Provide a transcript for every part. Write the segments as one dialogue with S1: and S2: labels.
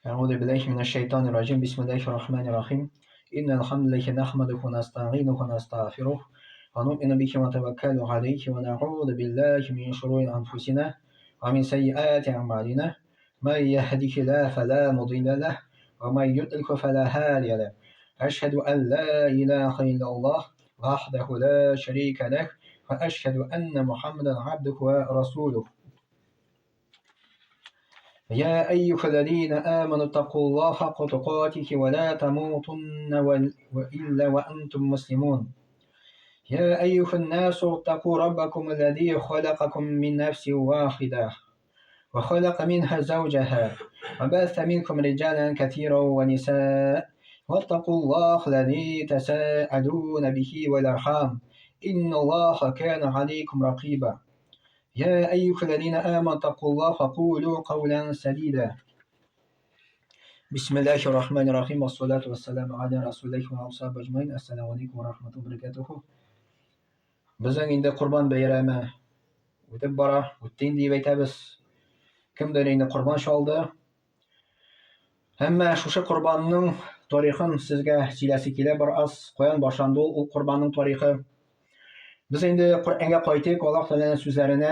S1: Әгъузу биллаһи минәш шайтанир раҗим. Бисмиллаһир рахманир рахим. Иннал хамдалиллахи нахмадуху ва настаъинуху ва настагъфирух ва нуъмину бихи ва натаваккалу алейхи ва нагъузу биллахи мин шурури анфусина ва мин сайyiати аъмалина. Ман яхдихиллаху фала мудилля лах ва ман юдлилху фала хадия лах. Ашхаду ан ла илаха иллаллах вахдаху ла шарика лах ва ашхаду анна Мухаммадан абдуху ва расулух. يا أيها الذين آمنوا اتقوا الله حق تقاته ولا تموتن إلا وأنتم مسلمون. يا أيها الناس اتقوا ربكم الذي خلقكم من نفس واحدة وخلق منها زوجها وبث منكم رجالا كثيرا ونساء واتقوا الله الذي تساءلون به والأرحام إن الله كان عليكم رقيبا. يا أيها الذين آمنوا اتقوا الله وقولوا قولا سديدا. بسم الله الرحمن الرحيم والصلاة والسلام على رسول الله وعلى صحبه أجمعين. السلام عليكم ورحمة الله وبركاته. Безнең инде Корбан бәйрәме үтеп бара, үтте инде дип әйтәбез. Кемдер инде корбан чалды. Әмма шушы корбанның тарихын сезгә сөйләсе килә бер аз. Каян башланды ул корбанның тарихы? Без инде Коръәнгә кайтыйк, Аллаһ Тәгаләнең сүзләренә.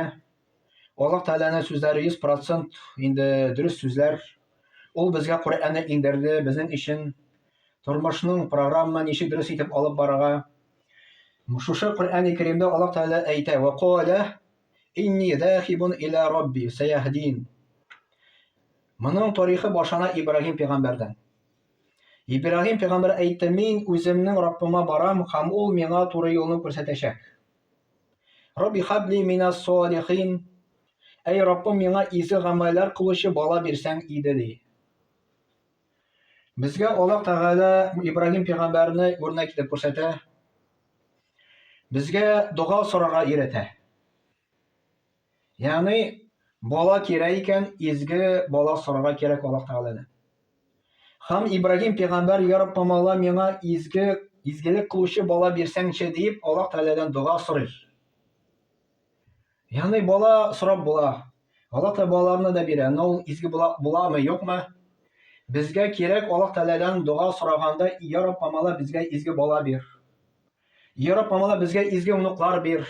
S1: Аллаһ Тәгаләнең сүзләре 100% инде дөрес сүзләр. Ул безгә Коръәнне иңдерде, безнең өчен тормышның программа ничек дөрес итеп алып барырга. Шушы Коръән-и Кәримдә Аллаһ Тәгалә әйтә: "Ва кала инни захибун иля рабби саяһдин". Моның тарихы башлана Ибраһим пәйгамбәрдән. Ибраһим пәйгамбәр әйтте, мин үземнең Раббыма барам, һәм ул миңа туры юлны күрсәтәчәк. Рабби хабли мина салихин. Әй Раббым, миңа изге гамәлләр кылучы бала бирсәң иде, ди. Безгә Аллаһ Тәгалә Ибраһим пәйгамбәрне үрнәк итеп күрсәтә. Безгә дога сорарга өйрәтә. Ягъни бала кирәк икән, изге бала сорарга кирәк Аллаһ Тәгаләдән. Һәм Ибраһим пәйгамбәр, Я Раббым Алла, миңа изге изгелек кылучы бала бирсәңче дип Аллаһ Тәгаләдән дога сорый. Ягъни бала сорап була. Аллаһ Тәгалә балаларны да бирә. Но ул изге була, буламы, юкмы? Безгә кирәк Аллаһ Тәгаләдән дога сораганда, Я Раббым Алла, безгә изге бала бир. Я Раббым Алла, безгә изге внуклар бир.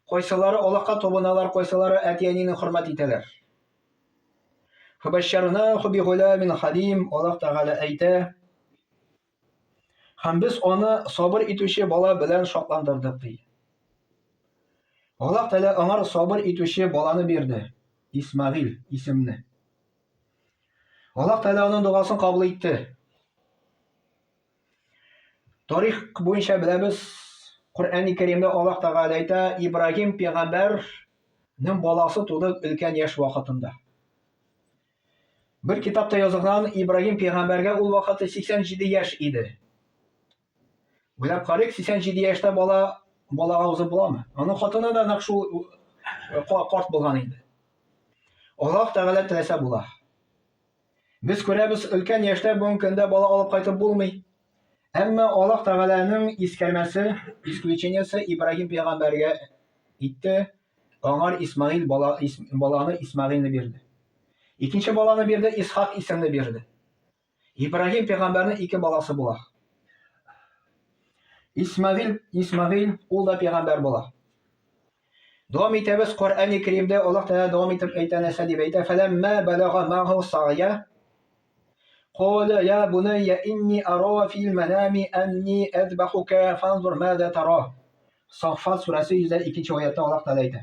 S1: Кайсылары Аллаһка табыналар, кайсылары әти-әнине хөрмәт итәләр. Фабашшарнаху бигуламин халим, Аллаһ Тәгалә әйтә. Һәм без аны сабыр итүче бала белән шатландырдык, ди. Аллаһ Тәгалә аңар сабыр итүче баланы бирде, Исмагыйль исемле. Аллаһ Тәгалә аның догасын кабул итте. Тарих буенча беләбез, Коръәни Кәримдә Аллаһ Тәгалә әйтә, Ибраһим пәйгамбәрнең баласы туды өлкән яшь вакытында. Бер китапта язылган, Ибраһим пәйгамбәргә ул вакытта 87 яшь иде. Уйлап карыйк, 87 яшьтә бала балага узып буламы? Аның хатыны да нәкъ шул карт булган инде. Аллаһ Тәгалә теләсә була. Без күрәбез, өлкән яшьтә бүгенге көндә бала алып кайтып булмый. Әмма Аллаһ Тәгаләнең искәрмәсе, исключениесе Ибраһим пәйгамбәргә итте, аңар Исмаил бала, ис, баланы Исмаилне бирде. Икенче баланы бирде, Исхак исемле бирде. Ибраһим пәйгамбәрнең ике баласы була. Исмаил, Исмаил ул да пәйгамбәр була. Дәвам итәбез, Коръәни Кәримдә Аллаһ Тәгалә дәвам итеп әйтә, нәрсә дип әйтә? Фәләммә балага мағу сагъя Кала я бунайя инни ара фил манами анни азбахука фанзур маза тара. Саффат сүрәсе 102 аятта Аллаһ Тәгалә әйтә.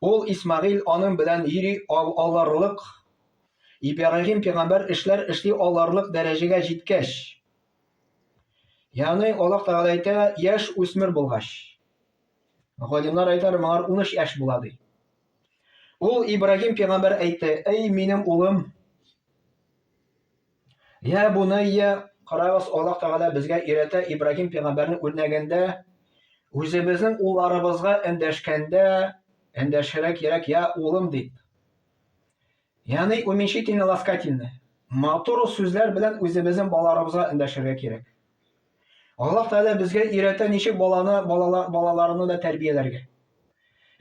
S1: Ул Исмагыйль аның белән йөри алырлык Ибраһим пәйгамбәр эшләр эшли алырлык дәрәҗәгә җиткәч, Ягъни Аллаһ Тәгалә әйтә, яшь үсмер булгач. Галимнәр әйтәләр, моңар 13 яшь була ди. Ул Ибраһим пәйгамбәр әйтте, "Эй минем улым, я бунайя, карагыз, Аллаһ Тәгалә безгә өйрәтә Ибраһим пәйгамбәрнең үрнәгендә үзебезнең улларыбызга эндәшкәндә эндәшергә кирәк, я улым дип. Ягъни уменьшительно ласкательный. Матур сүзләр белән үзебезнең балаларыбызга эндәшергә кирәк. Аллаһ Тәгалә безгә өйрәтә ничек баланы, балалар, балаларны да тәрбияләргә.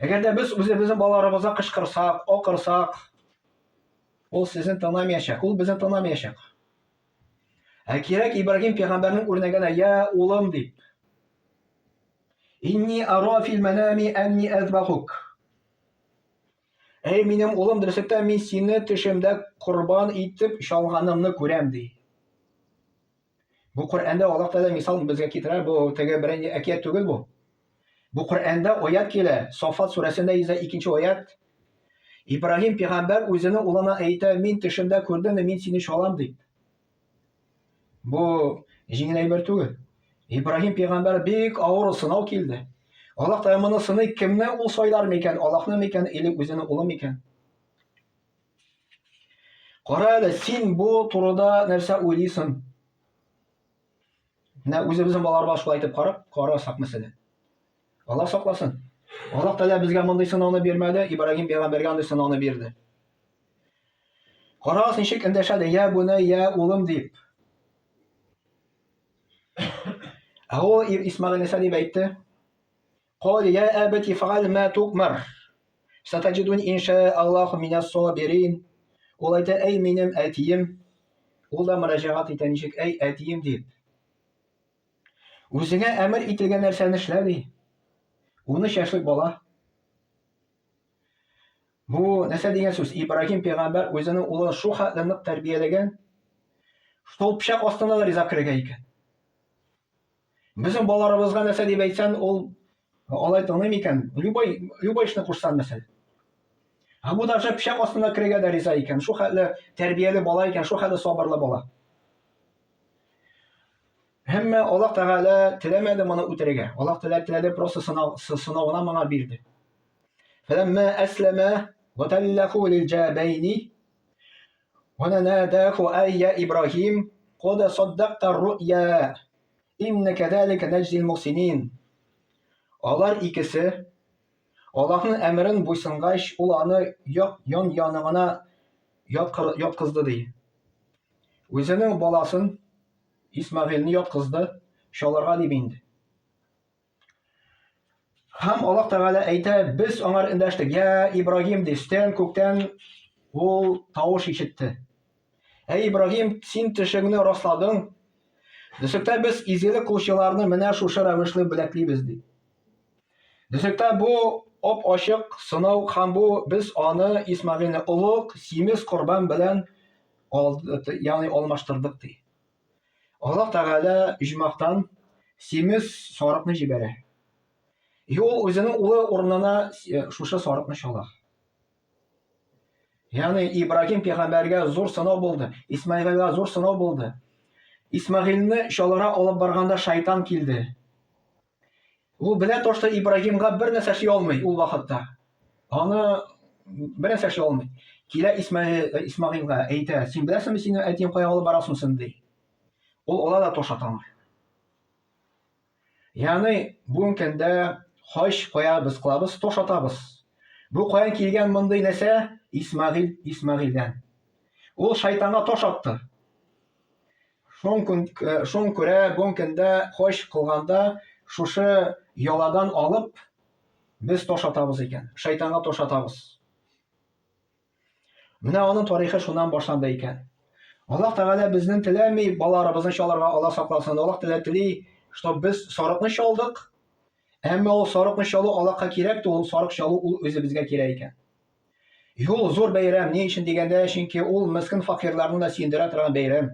S1: Әгәр дә без үзебезнең балаларыбызга кычкырсак, акырсак, Ул сезне тыңламаячак, ул безне тыңламаячак. Ә кирәк Ибраһим пәйгамбәрнең үрнәгенә, я улым дип. Инни ара фил манами анни азбахук. Әй минем улым, дөреслектә мин сине төшемдә корбан итеп чалганымны күрәм ди. Бу Коръәндә Аллаһ Тәгалә мисал безгә китерә, бу теге берәр әкият түгел бу. Бу Коръәндә аят килә, Сафат сүрәсендә 102 аят. Ибраһим пәйгамбәр үзенең улына әйтә, мин төшемдә күрдем, мин сине чалам дип. Бу җиңел әйбер түгел. Ибраһим пәйгамбәр бик авыр сынау килде. Аллаһ Тәгалә моны сыный, кемне ул сайлар микән, Аллаһны микән, или үзенең улы микән? Кара әле, син бу турыда нәрсә уйлыйсың? Менә үзебезнең балаларга шулай итеп карап, карасак мәсәлән. Алла сакласын. Аллаһ Тәгалә безгә мондый сынауны бирмәде, Ибраһим пәйгамбәргә андый сынауны бирде. Карагыз, ничек эндәшә, я буны, я улым дип. Ә ул Исмәгыйль нәрсә дип әйтте? Кал я әбәти фәгал ма туъмар. Сатаҗидун инша Аллаху минас сабирин. Ул әйтә, әй минем әтием. Ул да мөрәҗәгать итә ничек, әй әтием дип. Үзеңә әмер ителгән нәрсәне эшлә ди. 13 яшьлек бала. Бу нәрсә дигән сүз? Ибраһим пәйгамбәр үзенең улын шул хәтле нык тәрбияләгән, что ул пычак астына да риза керергә икән. Безнең балаларыбызга нәрсә дип әйтсәң, ул алай тыңлый микән? Любой, любой эшне кушсаң, мәсәлән. Ә бу даже пычак астына керергә дә риза икән. Шул хәтле тәрбияле бала икән, шул хәтле сабырлы бала. Әмма Аллаһ Тәгалә теләмәде моны үтерергә. Аллаһ Тәгалә теләде, просто сынау, сынавына моңа бирде. Фәләммә әсләмә ва таллаху лил җабайни ва нанадаху айя Ибраһим кад саддакта ру'я инна кадалика наҗзил мухсинин. Алар икесе Аллаһның әмерен буйсынгач, ул аны як ян яныңына яткызды ди. Үзенең баласын Исмәгыйльне яткызды, чалырга дип инде. Һәм Аллаһ Тәгалә әйтә, без аңар эндәштек, я Ибраһим, ди, өстән, күктән ул тавыш ишетте. Әй Ибраһим, син төшеңне расладың. Дөслектә без изгелек кылучыларны менә шушы рәвешле бүләклибез, ди. Дөслектә бу оп-ачык сынау һәм бу без аны Исмәгыйльне олуг симез корбан белән ягъни алмаштырдык, ди. Аллаһ Тәгалә оҗмахтан симез сарыкны җибәрә. И ул үзенең улы урынына шушы сарыкны чала. Ягъни Ибраһим пәйгамбәргә зур сынау булды, Исмаилгә зур сынау булды. Исмаилне чалара алып барганда шайтан килде. Ул белә то, что Ибрагимга бер нәрсә эшли алмый ул вакытта. Аны бер нәрсә эшли алмый. Килә Исмаилга, әйтә, син беләсеңме, синең әтиең кая алып барасың син, ди. Ул ала да таш ата аңа. Ягъни бүгенге көндә хаҗ кая без кылабыз, таш атабыз. Бу каян килгән мондый нәрсә? Исмаил, Исмаилдән. Ул шайтанга таш атты. Шуң күрә бүгенге көндә хаҗ кылганда шушы яладан алып без таш атабыз икән. Шайтанга таш атабыз. Менә аның тарихы шуннан башланды икән. Аллаһ Тәгалә безнең теләми балаларыбызны чалырга, Аллаһ сакласын. Аллаһ Тәгалә тели, что без сарыкны чалдык, әмма ул сарыкны чалу Аллаһка кирәк түгел, сарык чалу ул үзебезгә кирәк икән. Юл зур бәйрәм, ни өчен дигәндә, чөнки ул мескен факирларны да сөендерә торган бәйрәм.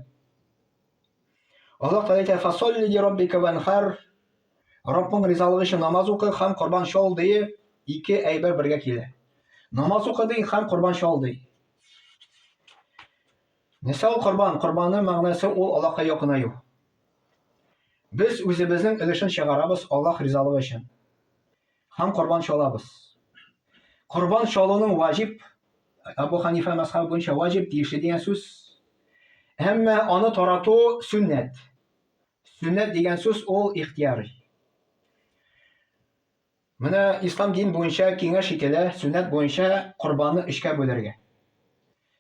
S1: Аллаһ Тәгалә әйтә, "Фасалли ли раббика ванхар." Раббың ризалыгы өчен намаз укы һәм корбан чал ди, ике әйбер бергә килә. Намаз укы ди һәм корбан чал ди. Нәрсә ул корбан? Корбанның мәгънәсе ул Аллаһка якынаю. Без үзебезнең өлешен чыгарабыз Аллаһ ризалыгы өчен. Һәм корбан чалабыз. Корбан чалуның ваҗиб, Абу Ханифа мәзхәбе буенча ваҗиб тиешле дигән сүз. Әмма аны тарату сөннәт. Сөннәт дигән сүз ул ихтияри. Менә ислам дин буенча киңәш ителә, сөннәт буенча корбанны өчкә бүлергә.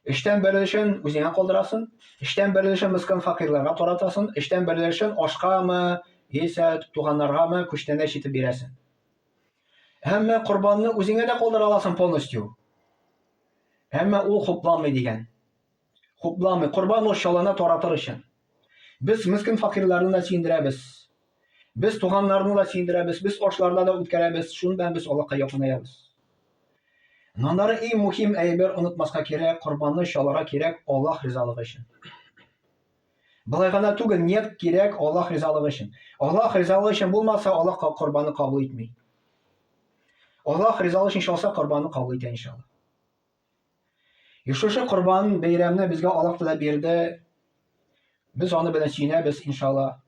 S1: Өчтән бер өлешен үзеңә калдырасың, өчтән бер өлешен мескен факирларга таратасың, өчтән бер өлешен ашкамы, яисә туганнаргамы күчтәнәч итеп бирәсең. Әмма корбанны үзеңә дә калдыра аласың полностью. Әмма ул хупланмый дигән. Хупламый. Корбан ул чалына таратыр өчен. Без мескен факирларны да сөендерәбез. Без туганнарны да сөендерәбез, без ашларда да үткәрәбез, шуның белән без Аллаһка якынаябыз. Аннары иң мөһим әйбер онытмаска кирәк, корбанны чалырга кирәк Аллаһ ризалыгы өчен. Болай гына түгел, ният кирәк Аллаһ ризалыгы өчен. Аллаһ ризалыгы өчен булмаса, Аллаһ корбанны кабул итми. Аллаһ ризалыгы өчен чалса, корбанны кабул итә иншалла. И шушы корбан бәйрәмне безгә Аллаһ Тәгалә бирде. Без аны белән сөенәбез, иншалла.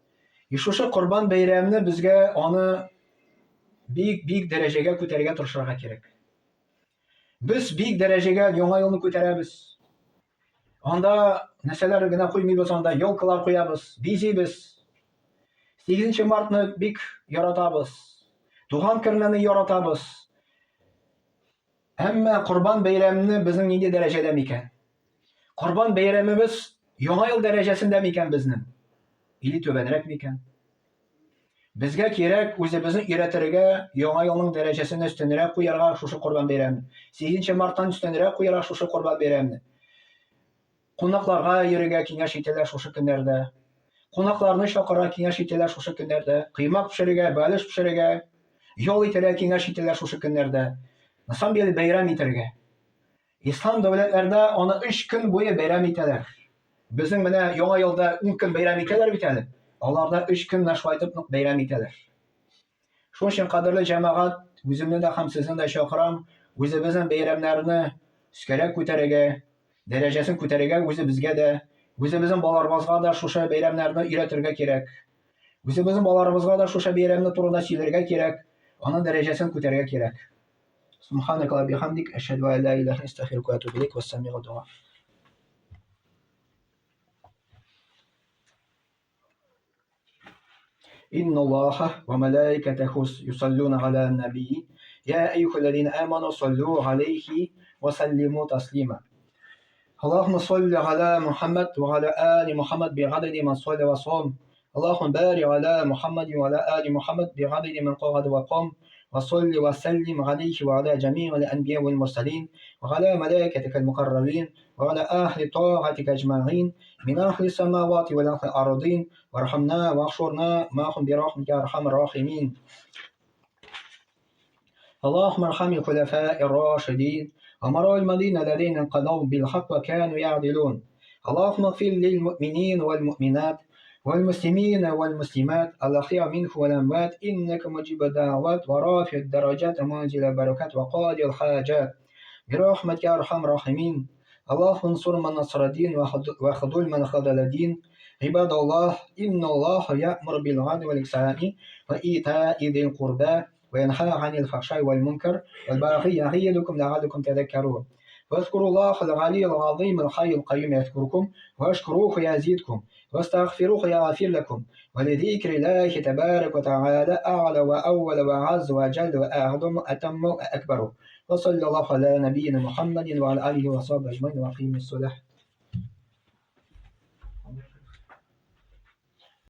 S1: И шушы корбан бәйрәмне безгә аны бик-бик дәрәҗәгә күтәрергә тырышырга кирәк. Без бик дәрәҗәгә яңа елны күтәрәбез. Анда нәрсәләр генә куймыйбыз, анда елкалар куябыз, бизибез. 8 мартны бик яратабыз. Туган көннәрне яратабыз. Әмма Корбан бәйрәмне безнең нинди дәрәҗәдә микән? Корбан бәйрәмебез Яңа ел дәрәҗәсендә микән безнең? Или түбәнрәк микән? Безгә кирәк үзебезне өйрәтергә, Яңа елның дәрәҗәсен өстенрәк куярга шушы Корбан бәйрәмен. 8 марттан өстенрәк куярга шушы Корбан бәйрәмне. Кунакларга йөрергә киңәш ителә шушы көннәрдә. Кунакларны чакырырга киңәш ителә шушы көннәрдә. Коймак пешерергә, бәлеш пешерергә, ял итәргә киңәш ителә шушы көннәрдә. На самом деле бәйрәм итәргә. Ислам дәүләтләрдә аны өч көн буе бәйрәм итәләр. Безнең менә Яңа елда 10 көн бәйрәм итәләр бит әле. Аларда өч көн менә шулай итеп нык бәйрәм итәләр. Шуның өчен, кадерле җәмәгать, үземне дә һәм сезне дә чакырам, үзебезнең бәйрәмнәрне өскәрәк күтәрергә, дәрәҗәсен күтәрергә үзебезгә дә, үзебезнең балаларыбызга да шушы бәйрәмнәрне өйрәтергә кирәк. Үзебезнең балаларыбызга да шушы бәйрәмне турында сөйләргә кирәк, аның дәрәҗәсен күтәрергә кирәк. Субханaka ва бихамдик, әшһәду ан ла илаһа илля астагфирука ва атубу илейк, вассамигу дуа. إن الله وملائكته يصلون على النبي يا أيها الذين آمنوا صلوا عليه وسلموا تسليما اللهم صل على محمد وعلى آل محمد بعدد من صلى وصام اللهم بارك على محمد وعلى آل محمد بعدد من قعد وقام وصل وسلم عليه وعلى جميع الأنبياء والمرسلين وعلى ملائكتك المقربين وعلى أهل طاعتك أجمعين من أهل السماوات والأرضين وارحمنا واحشرنا معهم برحمتك يا أرحم الراحمين اللهم ارحم الخلفاء الراشدين أمراء المدينة الذين انقضوا بالحق وكانوا يعدلون اللهم اغفر للمؤمنين والمؤمنات والمسلمين والمسلمات الأحياء منه والأموات إنك مجيب الدعوات ورافع الدرجات ومنزل البركات وقاضي الحاجات برحمتك يا أرحم الراحمين اللهم انصر من نصر الدين وخذل من خذل الدين عباد الله إن الله يأمر بالعدل والإحسان وإيتاء ذي القربى وينهى عن الفحشاء والمنكر والبغي يعظكم لعلكم تذكرون واذكروا الله العلي العظيم الحي القيوم يذكركم واشكروه يزيدكم واستغفروه يغفر لكم ولذكر الله تبارك وتعالى أعلى وأول وأعز وأجل وأعظم وأتم وأكبر وصلى الله على نبينا محمد وعلى آله وصحبه أجمعين وأقيم الصلاة.